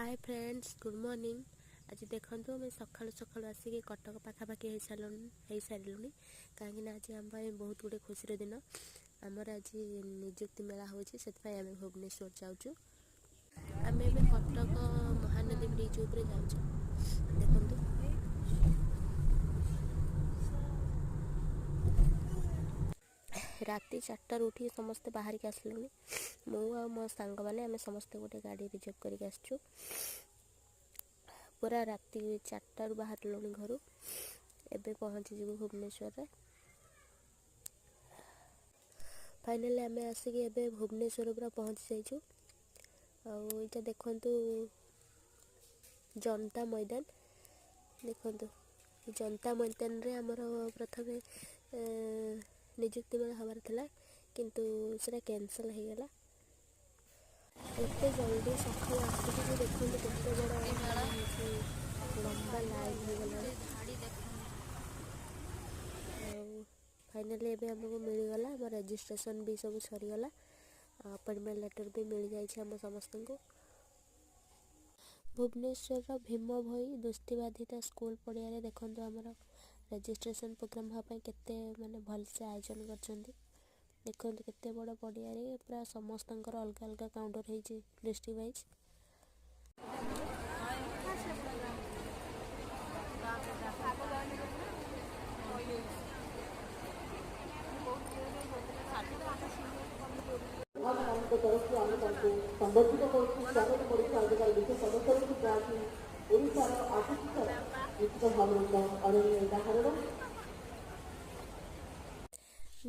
Hi friends, good morning. ଆଜି ଦେଖନ୍ତୁ, ଆମେ ସକାଳୁ ସକାଳୁ ଆସିକି କଟକ ପାଖାପାଖି ହେଇସାରିଲୁଣି, କାହିଁକିନା ଆଜି ଆମ ପାଇଁ ବହୁତ ଗୁଡ଼ିଏ ଖୁସିର ଦିନ। ଆମର ଆଜି ନିଯୁକ୍ତି ମେଳା ହେଉଛି, ସେଥିପାଇଁ ଆମେ ଭୁବନେଶ୍ୱର ଯାଉଛୁ। ଆମେ ଏବେ କଟକ ମହାନଦୀ ବ୍ରିଜ୍ ଉପରେ ଯାଉଛୁ, ଦେଖନ୍ତୁ। ରାତି 4ଟାରୁ ଉଠିକି ସମସ୍ତେ ବାହାରିକି ଆସିଲୁଣି। ମୁଁ ଆଉ ମୋ ସାଙ୍ଗମାନେ, ଆମେ ସମସ୍ତେ ଗୋଟେ ଗାଡ଼ି ରିଜର୍ଭ କରିକି ଆସିଛୁ। ପୁରା ରାତି 4ଟାରୁ ବାହାରିଲୁଣି ଘରୁ, ଏବେ ପହଞ୍ଚିଯିବୁ ଭୁବନେଶ୍ୱରରେ। ଫାଇନାଲି ଆମେ ଆସିକି ଏବେ ଭୁବନେଶ୍ୱର ପୁରା ପହଞ୍ଚି ଯାଇଛୁ। ଆଉ ଏଇଟା ଦେଖନ୍ତୁ, ଜନତା ମଇଦାନ। ଦେଖନ୍ତୁ, ଜନତା ମଇଦାନରେ ଆମର ପ୍ରଥମେ ନିଯୁକ୍ତି ମେଳା ହେବାର ଥିଲା, କିନ୍ତୁ ସେଟା କ୍ୟାନସଲ୍ ହେଇଗଲା। ଏତେ ଜଲ୍ଦି ସକାଳୁ ଆସିକି ବି ଦେଖନ୍ତୁ କେତେ ବଡ଼ ହେଇଛି, ଲମ୍ବା ଲାଇନ୍ ହେଇଗଲାଣି। ଆଉ ଫାଇନାଲି ଏବେ ଆମକୁ ମିଳିଗଲା, ଆମ ରେଜିଷ୍ଟ୍ରେସନ୍ ବି ସବୁ ସରିଗଲା, ଆପଏଣ୍ଟମେଣ୍ଟ ଲେଟର୍ ବି ମିଳିଯାଇଛି ଆମ ସମସ୍ତଙ୍କୁ। ଭୁବନେଶ୍ୱରର ଭୀମ ଭୋଇ ଦୃଷ୍ଟିବାଧିତ ସ୍କୁଲ ପଡ଼ିଆରେ ଦେଖନ୍ତୁ, ଆମର ରେଜିଷ୍ଟ୍ରେସନ୍ ପ୍ରୋଗ୍ରାମ୍ ହେବା ପାଇଁ କେତେ ମାନେ ଭଲସେ ଆୟୋଜନ କରିଛନ୍ତି। ଦେଖନ୍ତୁ, କେତେ ବଡ଼ ପଡ଼ିଆରେ ପୁରା ସମସ୍ତଙ୍କର ଅଲଗା ଅଲଗା କାଉଣ୍ଟର ହେଇଛି ଡିଷ୍ଟ୍ରିକ୍ଟ ୱାଇଜ୍। ମାନଙ୍କ ତରଫରୁ ଆମେ ତାଙ୍କୁ ସମ୍ବର୍ଦ୍ଧିତ କରୁଛୁ, ସ୍ୱାଗତ କରୁଛୁ ଆଜିକାର ବିଶେଷ ଅବସରକୁ, ଯାହାକି ଓଡ଼ିଶାର ଆକାଂକ୍ଷାର ନିଶ୍ଚିତ ଭାବରେ ଏକ ଅନନ୍ୟ ଉଦାହରଣ।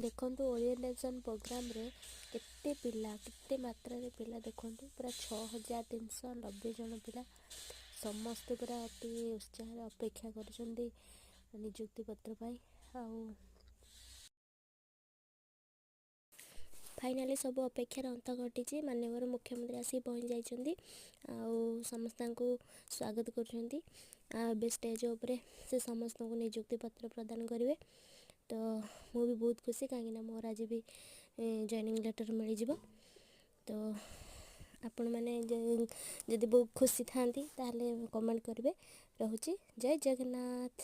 ଦେଖନ୍ତୁ, ଓରିଏଣ୍ଟେସନ୍ ପ୍ରୋଗ୍ରାମରେ କେତେ ପିଲା, କେତେ ମାତ୍ରାରେ ପିଲା ଦେଖନ୍ତୁ, ପୁରା 6390 ଜଣ ପିଲା। ସମସ୍ତେ ପୁରା ଅତି ଉତ୍ସାହରେ ଅପେକ୍ଷା କରିଛନ୍ତି ନିଯୁକ୍ତି ପତ୍ର ପାଇଁ। ଆଉ ଫାଇନାଲି ସବୁ ଅପେକ୍ଷାର ଅନ୍ତ ଘଟିଛି। ମାନ୍ୟବର ମୁଖ୍ୟମନ୍ତ୍ରୀ ଆସିକି ପହଞ୍ଚି ଯାଇଛନ୍ତି ଆଉ ସମସ୍ତଙ୍କୁ ସ୍ୱାଗତ କରୁଛନ୍ତି। ଆଉ ଏବେ ଷ୍ଟେଜ୍ ଉପରେ ସେ ସମସ୍ତଙ୍କୁ ନିଯୁକ୍ତି ପତ୍ର ପ୍ରଦାନ କରିବେ। ତ ମୁଁ ବି ବହୁତ ଖୁସି, କାହିଁକିନା ମୋର ଆଜି ବି ଜଏନିଂ ଲେଟର୍ ମିଳିଯିବ। ତ ଆପଣମାନେ ଯଦି ବହୁତ ଖୁସି ଥାଆନ୍ତି, ତାହେଲେ କମେଣ୍ଟ କରିବେ। ରହୁଛି, ଜୟ ଜଗନ୍ନାଥ।